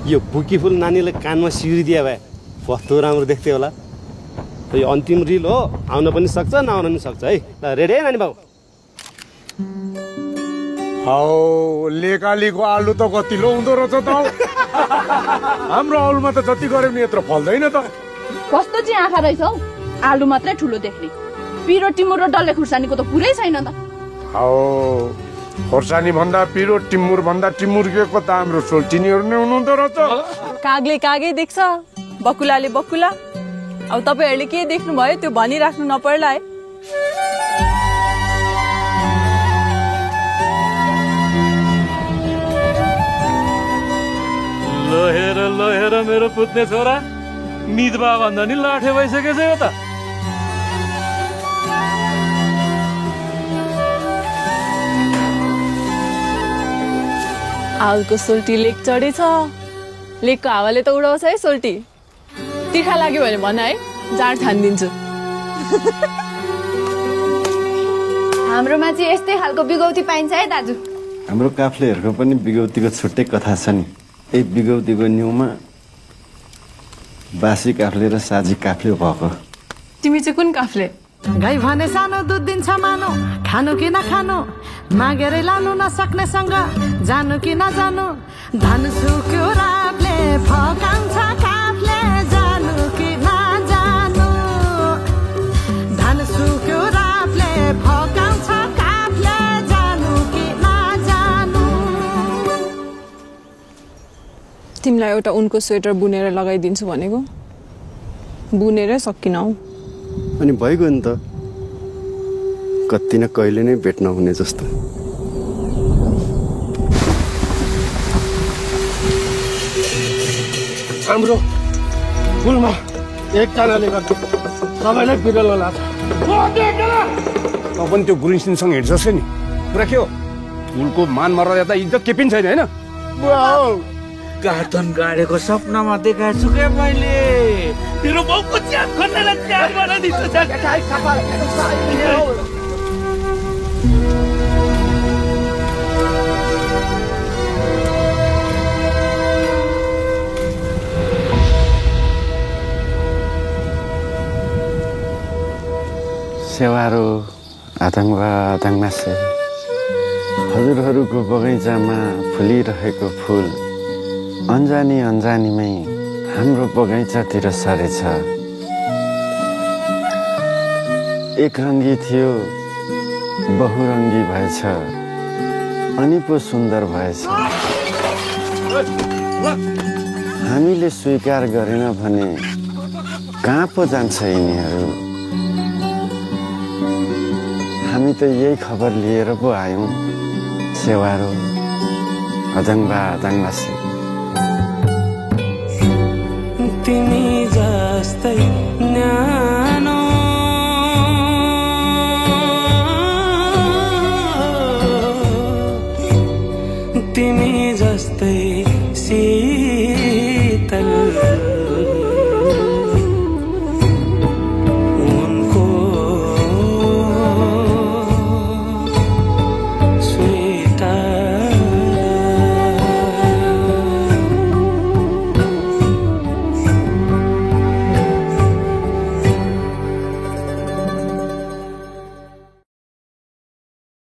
यो बुकी फुल नानीले कानमा सिउरिदिया भए कस्तो राम्रो देख्थ्यो होला। यो अन्तिम रिल हो, आउन पनि सक्छ नआउन पनि सक्छ है। ल रेडी है नानी बाबु? हौ लेकालीको आलु त कति लो हुँदो रहेछ त। हाम्रो आलुमा त जति गऱ्यो नि यत्रो फल्दैन त। कस्तो चाहिँ आँखा रहेछ हौ, आलु मात्रै ठुलो देख्ने। पिरो टिमुर र डल्ले खुर्सानीको त पुरै छैन त। हौ खोर्सानी भन्दा पिरो टिमुर भन्दा टिमुर्केको त हाम्रो सोल्टिनीहरू नै हुनुहुँदो रहेछ। कागले कागै देख्छ, बकुलाले बकुला। अब तपाईहरुले के देख्नु भयो त्यो भनिराख्नु नपर्ला है। ल हेर मेरो पुत्ने छोरा, निदबा भन्दा नि लाठे भइसकेछ यो त। आलको सोल्टी लेक चढेछ, लेकको हावाले त उडाउँछ है सोल्टी। तिखा लाग्यो भने भन है, जाँड ठानिदिन्छु। हाम्रोमा चाहिँ यस्तै खालको बिगौती पाइन्छ है दाजु। हाम्रो काफ्लेहरूको पनि बिगौतीको छुट्टै कथा छ नि। यही बिगौतीको न्युमा बासी काफ्ले र साजी काफ्ले भएको। तिमी चाहिँ कुन काफ्ले? गाई भने सानो दुध दिन्छ मानो, खानु कि नखानु, मागेरै लानु नसक्नेसँग जानु कि नजानु। धन सुक्यो रातले फकाउँछ काफले, जानु कि नजानु। धन सुक्यो रातले फकाउँछ काफले, जानु कि नजानु। तिमीलाई एउटा उनको स्वेटर बुनेर लगाइदिन्छु भनेको, बुनेरै सकिन हौ। अनि भइगयो नि त, कति न कहिले नै भेट्न हुने जस्तो। हाम्रो फुलमा एक कानाले गर्दा सबैलाई बिरलो लाग्छ। त पनि त्यो गुरुङसिंहसँग हिँड्छस् नि, कुरा के हो? फुलको मान मर्यादा इज्जत के पनि छैन होइन? कार्टन गाडेको सपनामा देखाएको छु क्या मैले। तेरो बाउको च्याप खोज्नेलाई च्याप बनाइदिन्छु। सेवारो आतङ्कवासे हजुरहरूको बगैँचामा फुलिरहेको फुल अन्जानी अन्जानीमै हाम्रो बगैँचातिर सरेछ। एक रङ्गी थियो बहुरङ्गी भएछ, अनि पो सुन्दर भएछ। हामीले स्वीकार गरेन भने कहाँ पो जान्छ यिनीहरू? हामी त यही खबर लिएर पो आयौँ सेवारो अजङ्बासे। तिमी जस्तै न्यानो तिमी जस्तै